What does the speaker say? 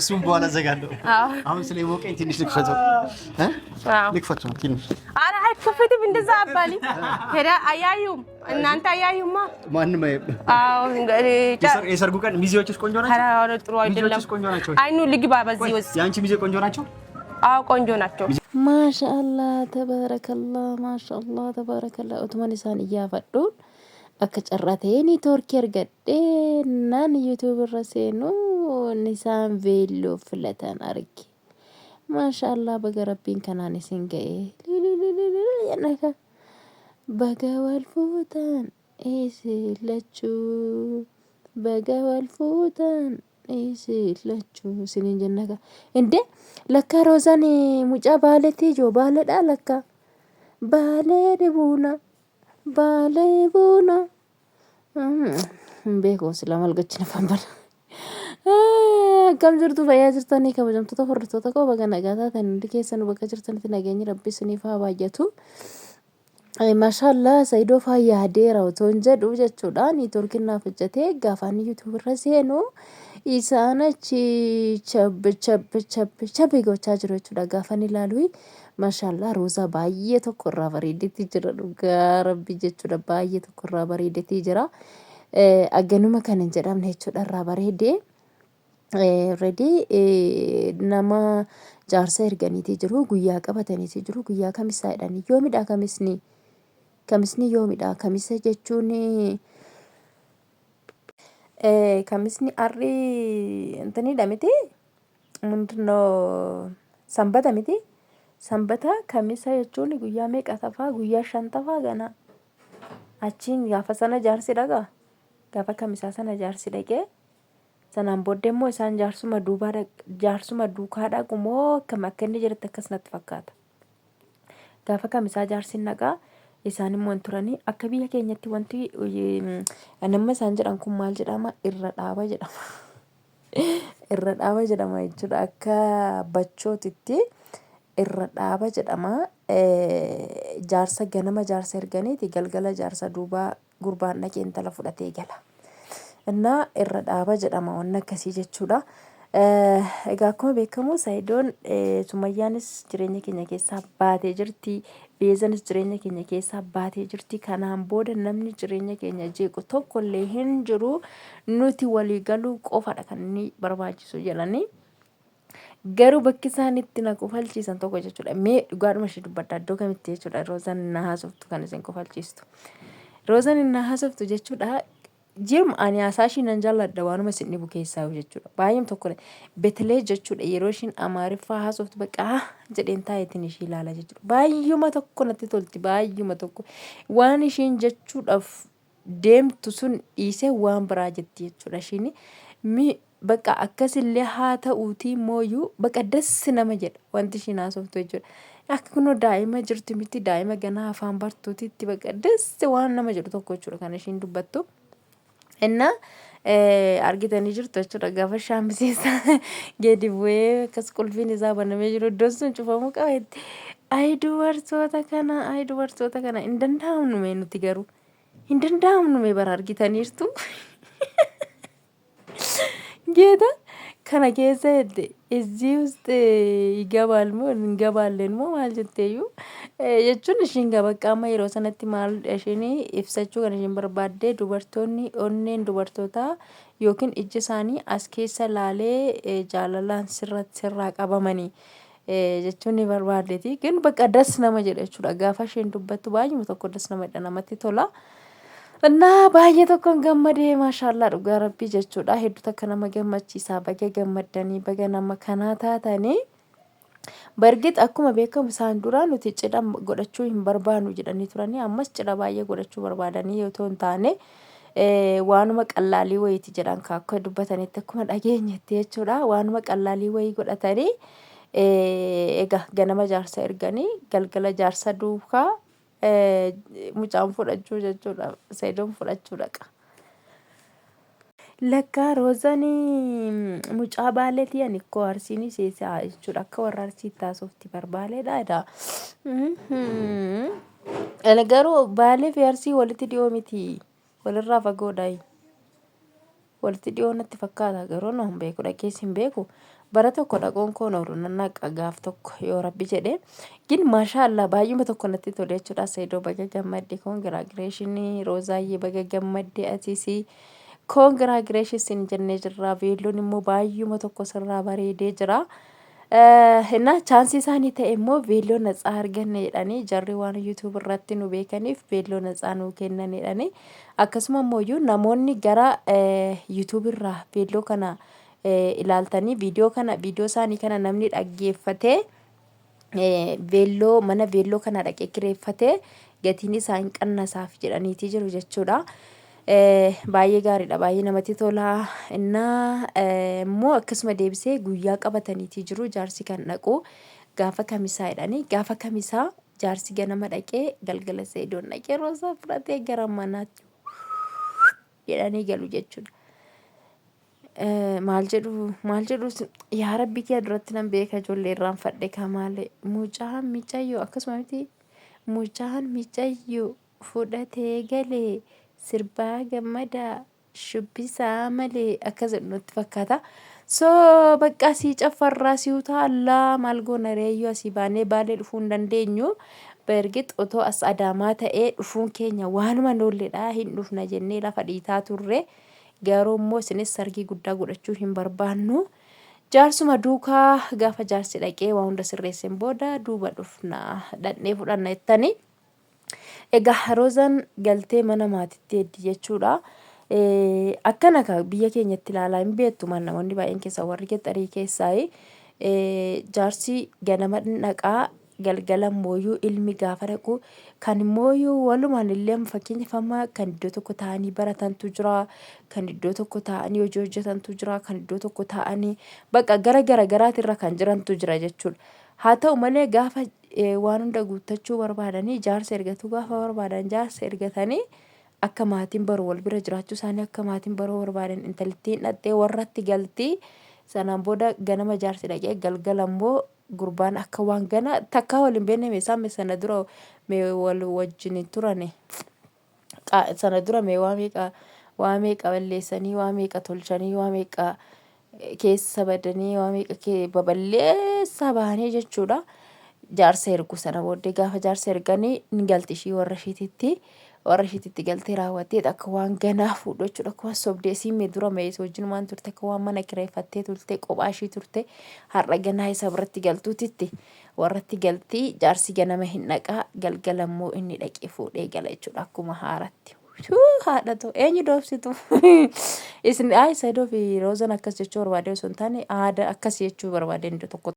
እሱም በኋላ ዘጋለሁ። አዎ። አሁን ስለሞቀኝ ትንሽ ልክፈተው እ? አዎ። ልክፈተው ትንሽ። ኧረ አይከፈትም። እንደዛ አባሊ ሄዳ አያዩም። እናንተ አያዩማ። ማንም አይ- አዎ እንግዲህ የሰርጉ ቀን ሚዜዎችሽ ቆንጆ ናቸው? ኧረ ጥሩ አይደለም። ሚዜዎችሽ ቆንጆ ናቸው? አይኑ ልግባ በዚህ ውስጥ። የአንቺ ሚዜ ቆንጆ ናቸው? አዎ ቆንጆ ናቸው። Maashaallah tabaarakallah maashaallah tabaarakallah utuman isaan iyyaafadhuun akka carraa ta'ee niitoorkii argadhee naan YouTube irra seenuu isaan veelloo filatan arge. Maashaallah baga rabbiin kanaan isin ga'e. Jenna baga wal fuutan isin lachuu baga wal fuutan isin lachuu isiniin jenna kaa. Inde lakkaa Roozaan mucaa baaleetii ijoo baaleedhaa lakkaa. Baalee dhibuuna baalee buuna. Hin beeku silaa maal gochina afaan bana. Akkam jirtu fayyaa jirtanii kabajamtoota hordoftoota koo baga nagaa taatan hundi keessanuu bakka jirtanitti nageenyi rabbi isiniif haa baay'atu. Maashaallah Saidoo faa yaadeera otoo hin jedhu jechuudha. Niitoorkiin naaf hojjetee gaafaan YouTube irra seenu isaan achi chabbi chabbi chabbi chabbi gochaa jiru jechuudha. Gaafan ilaalu maashaallah Roozaa baay'ee tokko irraa bareedeetii jira dhugaa rabbi jechuudha. Baay'ee tokko irraa bareedeetii jira. Agganuma kan hin jedhamne jechuudha irraa bareedee. Already nama jaarsa erganiitii jiru guyyaa qabataniitii jiru guyyaa kamisaa jedhanii yoomidha kamisni kamisni yoomidha kamisa jechuun kamisni arri intinidha miti ምንድነው sanbata miti sanbata kamisa jechuun guyyaa meeqa tafaa guyyaa 5 tafaa gana achiin gaafa sana jaarsi dhaqa gaafa kamisaa sana jaarsi dhaqee sanaan booddee immoo isaan jaarsuma duubaa jaarsuma duukaa dhaqu moo akkam akka inni jedhetti akkas natti fakkaata. Gaafa kamisaa jaarsi dhaqaa isaan immoo hin turanii akka biyya keenyatti wanti nama isaan jedhan kun maal jedhama irra dhaaba jedhama. Irra dhaaba jedhama jechuudha akka bachootitti irra dhaaba jedhama. Jaarsa ganama jaarsa erganiiti galgala jaarsa duubaa gurbaan dhaqee intala fudhatee gala. Innaa irra dhaaba jedhama wanni akkasii jechuudha. Egaa akkuma beekamu Sayidoon Sumayyaanis jireenya keenya keessaa baatee jirti. Beezanis jireenya keenya keessaa baatee jirti. Kanaan booda namni jireenya keenya jeequ tokkollee hin jiru. Nuti walii galuu qofadha kan inni barbaachisu jedhanii. Garuu bakki isaan itti na kofalchiisan tokko jechuudha. Mee dhugaadhuma ishee dubbadha iddoo kamitti jechuudha. Roozaan na haasoftu kan isin kofalchiistu. Roozaan na haasoftu jechuudha. Jirma ani haasaa ishii nan jaalladha waanuma isin dhibu keessaa jechuudha. Baay'eem tokko betelee jechuudha yeroo ishiin Amaariffaa haasoftu bakka jedheen taa'eetiin ishii ilaala jechuudha. Baay'uma tokko natti tolti baay'uma tokko waan ishiin jechuudhaaf deemtu sun dhiisee waan biraa jetti jechuudha ishiin. Mi bakka akkasillee haa ta'uutii mooyyuu bakka dassi nama jedha wanti ishiin haasoftu jechuudha. Akka kunoo daa'ima jirtu miti daa'ima ganaa afaan bartuutitti bakka dassi waan nama jedhu tokko jechuudha kan ishiin dubbattu. Innaa argitanii jirtu jechuudha gaafa shaamisiisa gadi bu'ee akkas qulfiin isaa banamee jiru iddoon sun cufamuu qaba itti. Ayi dubartoota kana ayi dubartoota kana hin danda'amnu mee nuti garuu hin danda'amnu mee bara argitaniirtu. ጌታ kana keessa jette እዚህ ውስጥ ይገባል moo hin moo maal jetteeyyuu jechuun ishiin bakka amma yeroo sanatti maal ishiin ibsachuu kan ishiin barbaadde dubartoonni onneen dubartootaa yookiin ijji isaanii as keessa laalee jaalalaan sirraa qabamanii jechuun ni barbaaddeeti. ግን bakka das nama jedha jechuudha gaafa isheen dubbattu baay'uma tokko das nama jedha namatti tola. እና baay'ee tokkoon gammadee maashaallah dhugaa rabbii jechuudha hedduu takka nama gammachiisa baga gammaddanii baga nama kanaa taatanii. Bargit akkuma beekamu isaan dura nuti cidha godhachuu hin barbaannu jedhanii turanii ammas cidha baay'ee godhachuu barbaadanii yoo ta'u hin taane waanuma qallaalii wayiiti jedhan akka dubbatanitti akkuma dhageenyetti jechuudha waanuma qallaalii wayii godhatanii egaa ganama jaarsa erganii galgala jaarsa duukaa mucaan fudhachuu jechuudha Sayidoon fudhachuu dhaqa. Lakkaa Roozaan mucaa baaleetii ani ikkoo arsiin seesaa jechuudha akka warra arsiitti haasofti barbaaleedha jedha. Garuu baalee fi arsii walitti dhiyoo miti walirraa fagoodha. Walitti dhiyoo natti fakkaata garuu no hin beeku dhaqees hin beeku. Bara tokko dhaquun koo hin oolu nan dhaqa gaaf tokko yoo rabbi jedhe. Gin maashaa Allah baay'uma tokko natti tole jechuudha. Saidoo baga gammadde congratulations Roozaayyee baga gammadde atisii congratulations sin jennee jirra. Veelloon immoo baay'uma tokko sirraa bareedee jira. Innaa chaansii isaanii ta'e immoo veelloo natsaa arganne jedhanii jarri waan YouTube irratti nu beekaniif veelloo natsaa nuu kennan jedhanii akkasuma immoo iyyuu namoonni gara YouTube irraa veelloo kana ilaaltanii viidiyoo kana viidiyoo isaanii kana namni dhaggeeffatee veelloo mana veelloo kana dhaqee kireeffatee gatiin isaa hin qannasaaf jedhaniitii jiru jechuudha. Baay'ee gaariidha baay'ee namatti tola. Innaa immoo akkasuma deebisee guyyaa qabataniitii jiru jaarsi kan dhaqu gaafa kamisaa jedhanii gaafa kamisaa jaarsi ganama dhaqee galgala seedoon dhaqee roozaa fudhatee gara manaatti jedhanii galu jechuudha. Maal jedhu maal jedhu yaa rabbi kiyya duratti nan beeka ijoollee irraanfadhe kamaalee mucaan micayyoo akkasuma miti mucaan micayyoo fudhatee galee sirbaa gammadaa shubbisaa malee akkas jedhu natti fakkaata. So bakka asii caffarraa si utaallaa maal goona reeyyuu asii baanee baalee dhufuu hin dandeenyu. Bergix otoo as adaamaa ta'ee dhufuun keenya waanuma noolledha hin dhufna jennee lafa dhiitaa turre. Garuu immoo isinis sargii guddaa godhachuu hin barbaannu. Jaarsuma duukaa gaafa jaarsi dhaqee waa hunda sirreesseen booda duuba dhufna dhaqnee fudhanna jettanii. Egaa Roozaan galtee mana maatitti heddi jechuudha. Akkana ka biyya keenyatti ilaalaa hin beektu maal namoonni baay'een keessaa warri gexarii keessaa jaarsi ganama dhaqaa galgala mooyuu ilmi gaafa dhaqu kan mooyuu walumaan illee fakkeenyaaf amma kan iddoo tokko taa'anii baratantu jira kan iddoo tokko taa'anii hojii hojjetantu jira kan iddoo tokko taa'anii bakka gara gara garaatirra kan jirantu jira jechuudha. Haa ta'u malee gaafa waan hunda guuttachuu barbaadanii jaarsa ergatuu gaafa barbaadan jaarsa ergatanii akka maatiin baru wal bira jiraachuu isaanii akka maatiin baruu barbaadan intalittiin dhaqxee warratti galti sanaan booda ganama jaarsi dhaqee galgala immoo gurbaan akka waan gana takkaa wal hin beekne isaan mee sana dura mee wal wajjin hin turane sana dura mee waa meeqa balleessanii waa meeqa tolchanii waa meeqa keessa badanii waa meeqa baballeessaa bahanii jechuudha. Jaarsa ergu sana booddee gaafa jaarsa erganii ni galti ishii warra ishiititti. Warra ishiititti galtee raawwattee akka waan ganaa fuudhu jechuudha. Akka waan sobdee isiin mee dura mee wajjin waan turte akka waan mana kireeffattee turte kophaa ishii turte har'a ganaa isa biratti galtuutitti warratti galtii jaarsi ganama hin dhaqaa galgala immoo inni dhaqee fuudhee gala jechuudha akkuma haaratti. Haadha too eenyu doobsitu isin ay Saidoo fi Roozan akkas jechuu barbaadee osoo hin taane aada akkas jechuu barbaadee iddoo tokko.